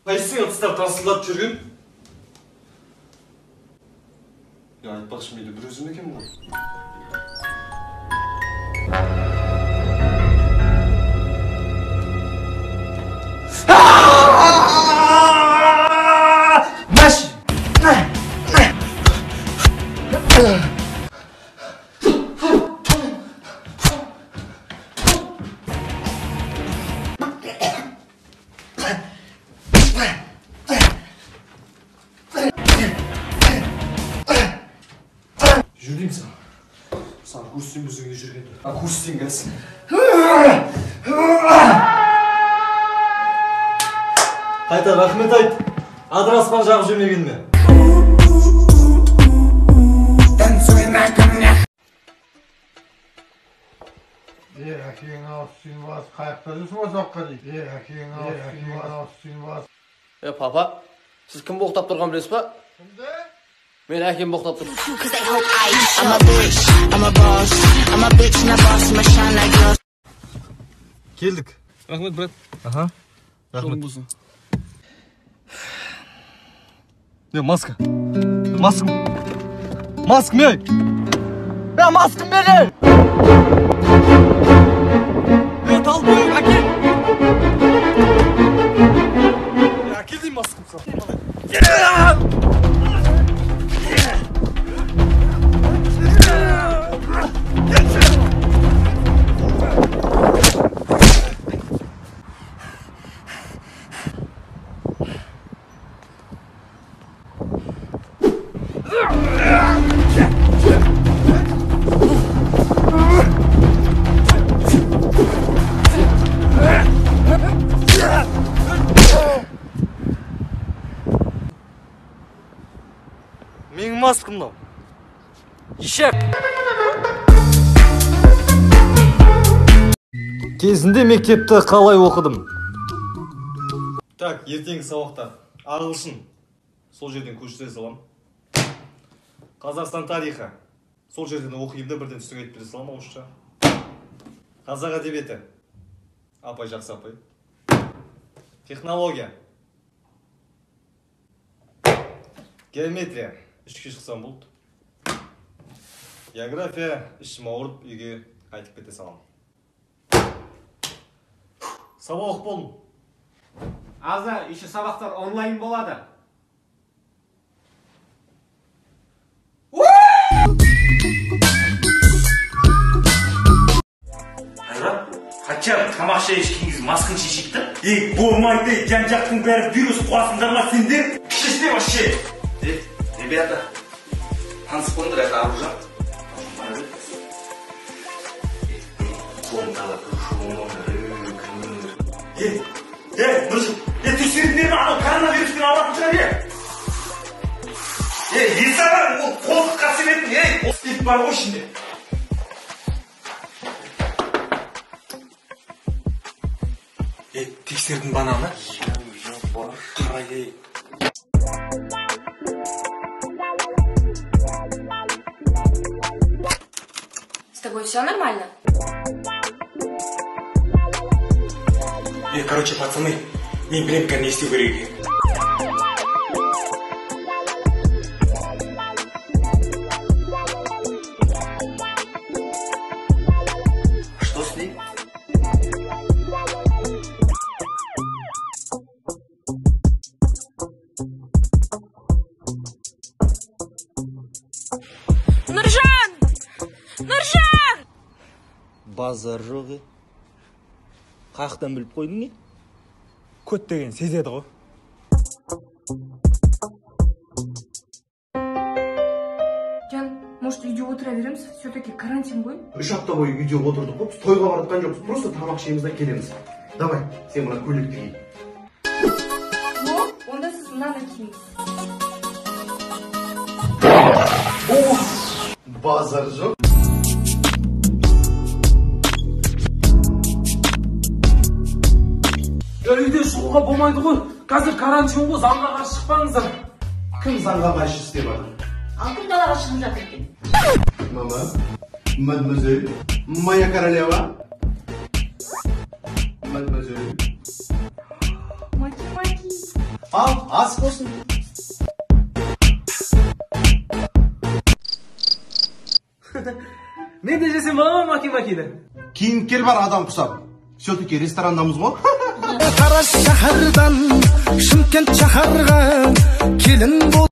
Қайсың ыдыстар тарсылдатып жүрген? Я, айтпақшы, мен де бір өзім екенмін ғой. Мәш! Жүрдеймін саған. Саған көрсетемін өзіңе жүргенде. Көрсетейін қазір. Қайта рахмет айт. Адыраспан жағып жүрмегеніме. Әкең ауыз сүйін бас, қаяқта жүрсің осы уақытқа дейін? Әкең ауыз сүйін бас. Папа, сіз кім боқтап тұрған білесіз ба? Кімді? Мен әкем боқтап тұр. Келдік. Рахмет, брат. Аха. Рахмет. Жолың болсын. Не, маска. Маска. Маска мен. Е, маскам бер. Е, талбой, әкел. Әкел деймін маскам саған. Менің маскам мынау. Ишак. Кезінде мектепті қалай оқыдым? Так, ертеңгі сабақта ағылшын. Сол жерден көшіре салам. Қазақстан тарихы. Сол жерден оқимын да бірден үстіңе айтып бере салам ауызша. Қазақ әдебиеті. Апай жақсы апай. Технология. Геометрия. Үшке шықсам болды. География. Ішім ауырып үйге қайтып кете салам. Сабақ оқып болдым. Аза, еще сабақтар онлайн болады. Хотя бы тамақ шай ішкен кезде масканы шешейік та. Ей, болмайды, жан-жақтың бәрі вирус қуасыңдар ма сендер? Шеште вообще. Ребята, транспондер это оружие. Нұржан, тексердіңдер ме, анау коронавируспен ауыратын шығар, Есағар, ол қолтыққа себетін, ол спирт бар ғой ішінде. Тексердің бананы? Қара, ей. С тобой все нормально? Короче, пацаны, мен білемін не істеу керек екенін. Что с ней? Нұржан! Нұржан! Базар жоқ. Қаяқтан біліп қойдың не? Көт деген сезеді ғой. Жан, может, үйде отыра береміз? Все-таки карантин ғой. 3 апта бойы үйде отырдық қой, біз тойға баратқан жоқпыз, просто тамақ ішеміз да келеміз. Давай, сен мына көйлекті ки. О, онда сіз мынаны киіңіз. Базар жоқ. Үйден шығуға болмайды ғой. Қазір карантин ғой, заңға қарсы шықпаңыздар. Кім заңға қарсы істеп жатыр? Ал кім далаға шығып жатыр екен? Мама, мадемуазель, моя королева. Мадемуазель. Маки-маки. Ал, ас болсын. Мен де жесем бола ма маки-макиді? Киініп кел бар адам құсап. Все-таки ресторандамыз ғой. Тараз шаһардан Шымкент шаһарға келін бол.